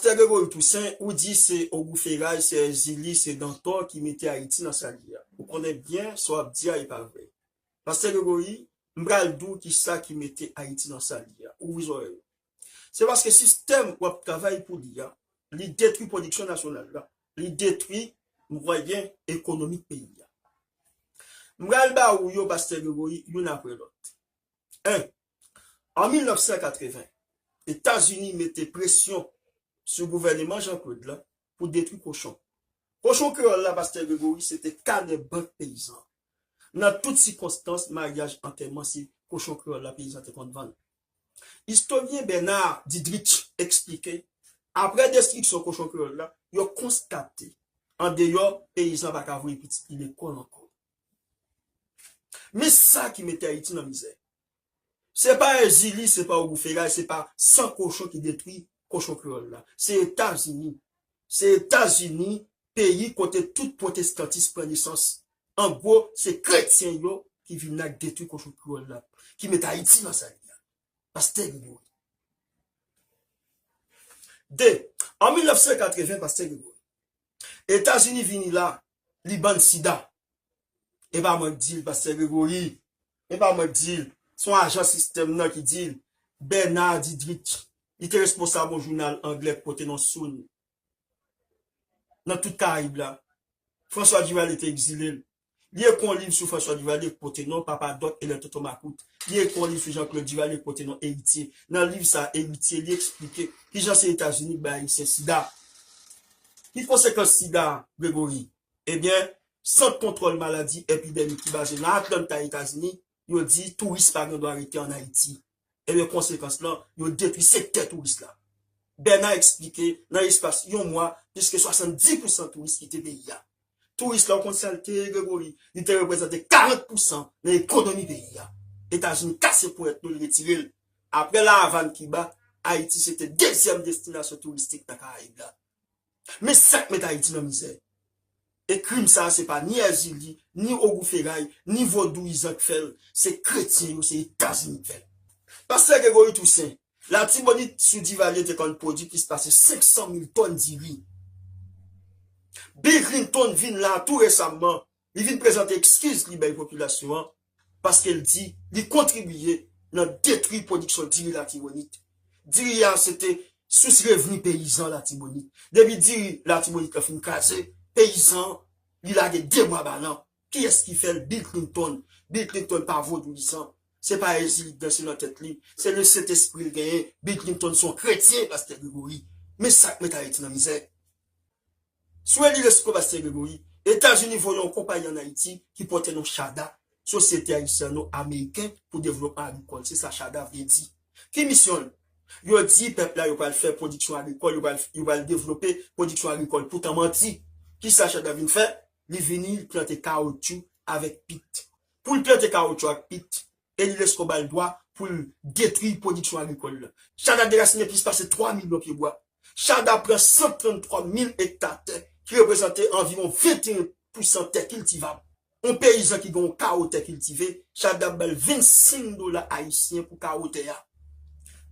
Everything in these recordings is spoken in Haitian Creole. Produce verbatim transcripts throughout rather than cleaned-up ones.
Pastè Gregory Toussaint, ou di se Ogou Feray, se Èzili, se Dantò ki mete Ayiti nan sa l ye a. Ou konnen byen sa w ap di a e pa vre. Pastè Gregory, m pral di w kisa ki mete Ayiti nan sa l ye a. Ouvri zòrèy ou. Se paske sistèm w ap travay pou li a, li detwi pwodiksyon nasyonal la, li detwi mwayen ekonomik peyi a. M pral ba ou yo, Pastè Gregory, youn apre lòt. En, an mil nèf san katreven, Etazini mete presyon sou gouvèneman Jean Claude la pou detwi kochon. Kochon kreyòl la, Pastè Gregory, se te kanè bank peyizan. Nan tout sikonstans, maryaj, antèman, se kochon kreyòl la peyizan te konn vann. Istoryen Bernard Didrich eksplike, apre destriksyon kochon kreyòl la, yo konstate, andeyò, peyizan pa ka voye pitit li lekòl ankò. Men sa ki mete Ayiti nan mizè. Se pa Èzili, se pa Ogou Feray, se pa san kochon ki detwi kochon kreyòl la. Se Etazini. Se Etazini, peyi kote tout pwotestantis pran nesans. An gwo, se kretyen yo ki vin la k detwi kochon kreyòl la, ki met Ayiti nan sa l ye a. Pastè Gregory. De, an mil nèf san katreven, Pastè Gregory, Etazini vini la, li ban n sida. E pa mwen k di l, Pastè Gregory. E pa mwen k di l. Se yon ajan sistèm nan ki di l. Bernard Didrich, li te responsab yon jounal anglè k pote non Sun nan tout Karayib la. François Duvalier te egzile l. Li ekri yon liv sou François Duvalier k pote non Papa Doc et les Tontons Makout. Li ekri yon liv sou Jean Claude Duvalier k pote non Eritye. Nan liv sa, Eritye, li eksplike kijan se Etazini k bay Ayisyen sida. Ki konsekans sida, Gregory? Ebyen, Sant Kontwòl Maladi Epidemik ki baze nan Atlanta, Etazini, yo di touris pa gen dwa rete ann Ayiti. Ebyen, konsekans lan, yo detwi sektè touris la. Bernard eksplike, nan espas yon mwa, plis ke swasanndis pousan touris kite peyi a. Touris la, ou konn sa l te ye, Gregory? Li te reprezante karant pousan nan ekonomi peyi a. Etazini kase ponyèt nou, li retire l. Apre La Havane, Kiba, Ayiti se te dezyèm destinasyon touristik nan Karayib la. Men sa k met Ayiti nan mizè. E krim sa a, se pa ni Èzili, ni Ogou Feray, ni vodouyizan k fè l, se kretyen yo, se Etazini k fè l. Pastè Gregory Toussaint, Latibonit sou Divalye te konn pwodui plis pase senk san mil tòn diri. Bill Clinton vin la tou resamman, li vin prezante ekskiz li bay popilasyon an, paske l di li kontribiye nan detwi pwodiksyon diri Latibonit. Diri a se te sous revni peyizan Latibonit. Depi diri Latibonit la fin kraze, peyizan an, li lage de bwa balan. Kiyès ki fè l? Bill Clinton. Bill Clinton pa vodouyizan. Se pa Èzili k danse nan tèt li. Se le Sentespri l genyen. Bill Clinton se yon kretyen, Pastè Gregory. Men sa k met Ayiti nan mizè. Sou Eli Lesko, Pastè Gregory, Etazini voye yon konpayi ann Ayiti ki pote non Chada, Sosyete Ayisyano-Ameriken pou Devlopman Agrikòl. Se sa Chada vle di. Ki misyon l? Yo di pèp la yo pral fè pwodiksyon agrikòl, yo pral, yo pral devlope pwodiksyon agrikòl. Poutan manti. Kisa Chada vin fè? Li vini, li plante kawotchou avèk pit. Pou l plante kawotchou ak pit, Eli Lesko ba l dwa pou l detwi pwodiksyon agrikòl la. Chada derasinen plis pase twa milyon pye bwa. Chada pran san tranntwa mil ekta tè, ki reprezante anviwon venteyen pousan tè kiltivab. Yon peyizan ki gen yon kawo tè kiltive, Chada ap ba l vennsenk dola ayisyen pou kawo tè a.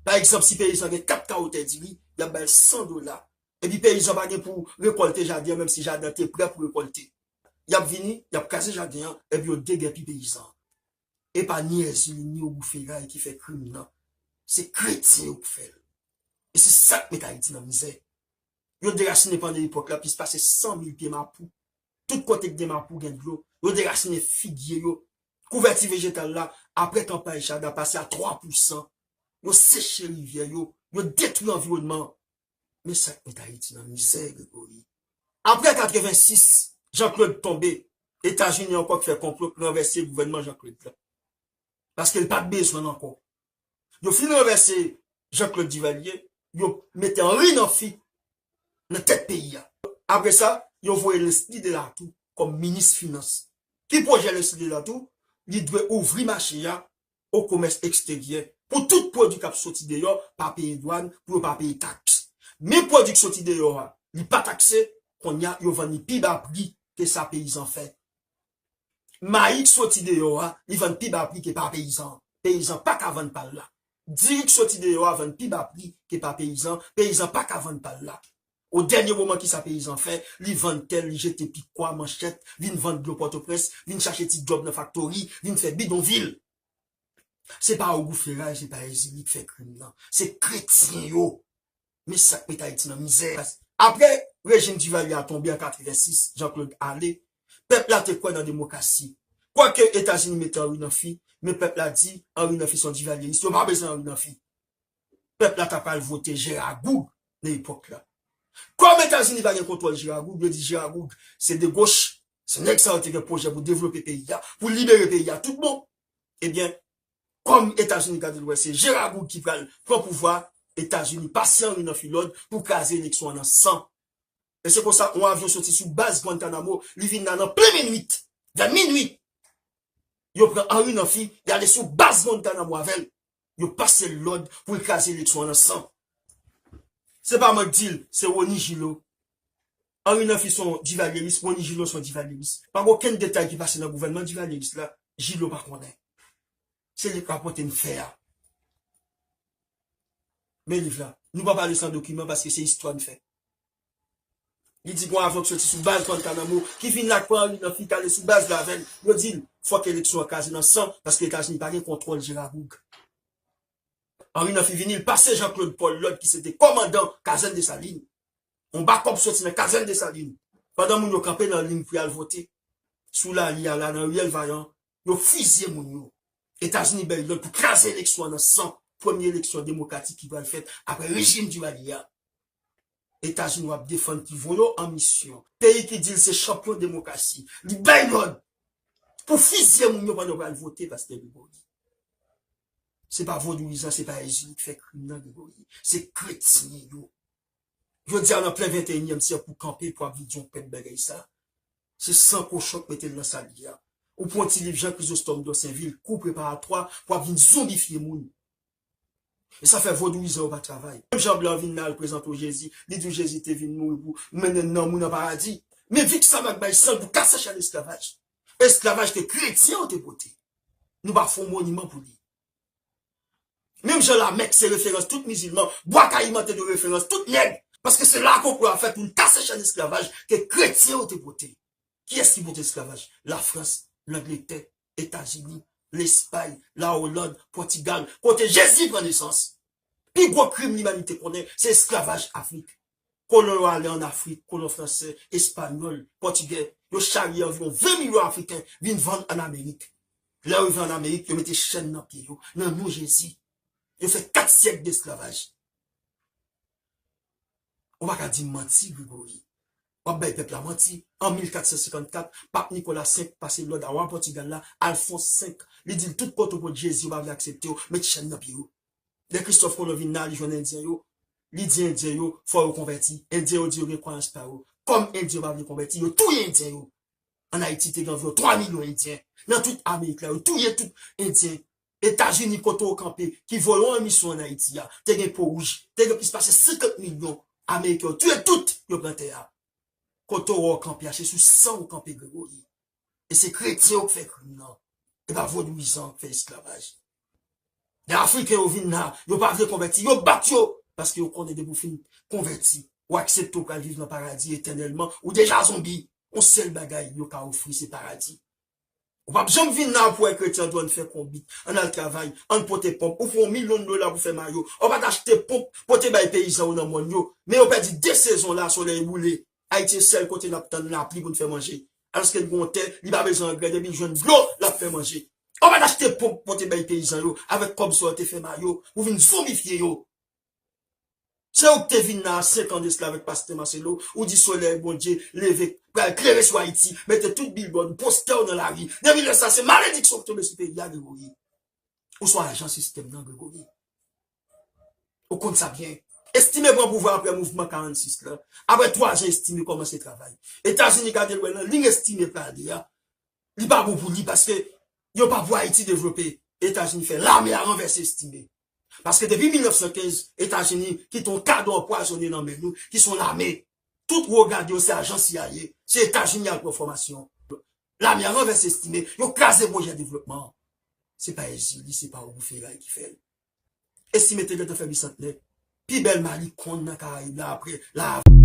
Pa egzanp, si peyizan gen kat kawo tè diri, y ap ba l san dola. Epi peyizan pa gen pou rekòlte jaden an, menm si jaden an te prè pou rekòlte. Y ap vini, y ap kraze jaden an, epi yo degèpi peyizan an. E pa ni Èzili, ni Ogou Feray ki fè krim nan. Se kretyen yo k fè l. E se sa k met Ayiti nan mizè. Yo derasinen pandan epòk la plis pase san mil pye mapou. Tout kote k gen mapou gen dlo. Yo derasinen figye yo. Kouvèti vejetal la, apre kanpay Chada, pase a twa pousan. Yo seche rivyè yo. Yo detwi anviwònman an. Men sa k met Ayiti nan mizè, Gregory. Apre katrevensis, Jean Claude tonbe. Etazini ankò k fè konplo k ranvèse gouvènman Jean Claude la. Paske l pa t bezwen l ankò. Yo fin ranvèse Jean Claude Duvalier, yo mete Henri Namphy nan tèt peyi a. Apre sa, yo voye Leslie Delatour kòm minis finans. Ki pwojè Leslie Delatour? Li dwe ouvri mache a o komès eksteryè. Pou tout pwodui k ap soti deyò pa peye dwàn, pou yo pa peye taks. Men pwodui k soti deyò a, li pa takse, kounye a yo vann li pi ba pri ke sa peyizan fè. Mayi k soti deyò a, li vann pi ba pri ke pa peyizan an. Peyizan pa ka vann pa l la. diri k soti deyò a vann pi ba pri ke pa peyizan, peyizan pa ka vann pa l la. O dènye moman, kisa peyizan fè? Li vann tè l, li jete pikwa, manchèt, vin vann dlo Pòtoprens, vin chache ti djòb nan faktori, vin fè bidonvil. Se pa Ogou Feray, se pa Ezili k fè krim nan. Se kretyen yo. Men sa k met Ayiti nan mizè. Apre rejim Divalye a tonbe an katrevensis, Jean-Claude ale, pèp la te kwè nan demokrasi. Kwake Etazini mete Henri nan fi, men pèp la di Henri nan fi se yon divalyeris. Yo pa bezwen Henri nan fi. Pèp la ta pral vote Jera Goug nan epòk la. Kòm Etazini pa gen kontwòl Jera Goug, yo di Jera Goug se de goch, se nèg sa yo te gen pwojè pou devlope peyi a, pou libere peyi a tout bon. Ebyen, kòm Etazini gade l wè se Jera Goug ki pral pran pouvwa, Etazini pase Henri nan fi lòd pou kraze eleksyon an nan san. E se konsa, yon avyon soti sou baz Guantanamo, li vin la nan plen minwit, vè minwit. Yo pran Henri nan fi, y ale sou baz Guantanamo avè l. Yo pase l lòd pou l kraze eleksyon an nan san. Se pa mwen k di l, se Rony Gillot. Henri nan fi se yon divalyeris, Rony Gillot se yon divalyeris. Pa gen okenn detay ki pase nan gouvènman divalyeris la, Gillot pa konnen. Se li k rapòte n fè a. Men liv la. Nou pa pale san dokiman paske se istwa n fè. Li di gon avyon k soti sou baz Guantanamo ki vin la k pran Henri nan fi k ale sou baz la avè l. Yo di l, fòk eleksyon an kraze nan san paske Etazini pa gen kontwòl Jera Goug. Henri nan fi vini, l pase Jean-Claude Paul lòd ki se te kòmandan kazèn Desalin. Yon bakòp soti nan kazèn Desalin. Pandan moun yo kanpe nan liy pou y al vote, sou lari a la, nan riyèl Vayan, yo fizye moun yo. Etazini bay lòd pou kraze eleksyon an nan san, premye eleksyon demokratik ki pral fèt apre rejim Divalye a. Etazini w ap defann ki voye w an misyon. Peyi ki di l se chanpyon demokrasi. Li bay lòd pou fizye moun yo pandan yo pral vote, Pastè Gregory. Se pa vodouyizan, se pa Ezili k fè krim nan, Gregory. Se kretyen yo. Jodi a nan plen venteyinyèm syèk ou kanpe pou ap vin di yon pèp bagay sa. Se san kochon k mete l nan sa l ye a. Ou pran ti liv Jean Chrysostome Dosenvil, kou preparatwa, pou ap vin zonbifye moun. E sa fè vodouyizan yo pa travay. Menm jan blan vin la, l prezante w Jezi, li di w Jezi te vin mouri pou mennen nanm ou nan paradi. Men Vic Samak bay san l pou kase chèn esklavaj. Esklavaj ke kretyen yo te pote. Nou pa fè yon moniman pou li. Menm jan Lamèk se referans tout mizilman, Bwa Kayiman te dwe referans tout nèg, paske se la konplo a fèt pou n kase chèn esklavaj ke kretyen yo te pote. Kiyès ki pote esklavaj? Lafrans, Langletè, Etazini, Lespay, Laoland, Pòtigal, kote Jezi pran nesans. Pi gwo krim limanite konnen, se esklavaj Afrik. Kolon yo ale ann Afrik, kolon fransè, espanyòl, pòtigè, yo charye anviwon ven milyon Afriken vin vann ann Amerik. Lè yo rive ann Amerik, yo mete chèn nan pye yo, nan non Jezi. Yo fè kat syèk desklavaj. Ou pa ka di m manti, Gregory. W ap bay pèp la manti. An mil kat san senkannkat, Pap Nikola senk pase lòd a wa Pòtigal la, Alfons senk. Li di l tout kote w pot Jezi, yo pa vle aksepte w, met chèn nan pye yo. Lè Kristòf Kolon vin la, li jwenn Endyen yo, li di Endyen yo, fò yo konvèti. Endyen yo di yo gen kwayans pa yo. Kòm Endyen yo pa vle konvèti, yo touye Endyen yo. Ann Ayiti, te gen anviwon twa milyon Endyen. Nan tout Amerik la, yo touye tout Endyen. Etazini, kote w kanpe, ki voye w an misyon ann Ayiti a, te gen po wouj, te gen plis pase senkant milyon Ameriken, yo touye tout, yo pran tè a. Kote w kanpe a, se sou san w kanpe, Gregory. E se kretyen yo k fè krim nan. E pa vodouyizan k fè esklavaj. Lè Afriken yo vin la, yo pa vle konvèti, yo bat yo, paske yo konnen depi w fin konvèti, ou aksepte w pral viv nan paradi etènèlman, ou deja zonbi. Yon sèl bagay yo ka ofri, se paradi. Ou p ap janm vin la pou wè kretyen an di w ann fè konbit, ann al travay, ann pote ponp. Ou pran yon milyon dola pou fè mayo. Ou pa t achte ponp, pote bay peyizan yo nan mòn yo. Men yo pèdi de sezon la, solèy boule. Ayiti se sèl kote n ap tann lapli pou n fè manje. Alòske n gen yon tè, li pa bezwen angrè, depi l jwenn dlo, l ap fè manje. Ou pa t achte ponp, pote bay peyizan yo, avèk kòb sa w te fè mayo, ou vin zonbifye yo. Se ou ki te vin la a senk an de sila avèk pastè Marcelo, ou di solèy Bondye leve, pral klere sou Ayiti, mete tout bilbòd, postè w nan lari. Depi lè sa, se malediksyon ki tonbe sou peyi a, Gregory. Ou se yon ajan sistèm nan, Gregory. Ou konn sa byen. Estimé pran pouvwa apre mouvman karannsis la. Apre twa zan, Estimé kòmanse travay. Etazini gade l wè nan liy Estimé prale a, li pa bon pou li paske yo pa pou Ayiti devlope. Etazini fè lame a ranvèse Estimé. Paske depi mil nèf san kenz, Etazini kite yon kado anpwazonnen nan men nou, ki se yon lame. Tout wo gade yo se ajan C I A, se Etazini al pran fòmasyon. Lame a ranvèse Estimé, yo kraze pwojè devlopman an. Se pa Ezili, se pa Ogou Feray ki fè l. Estimé te gentan fè bisantnè. Pi bèl malikonn nan Karayib la apre la.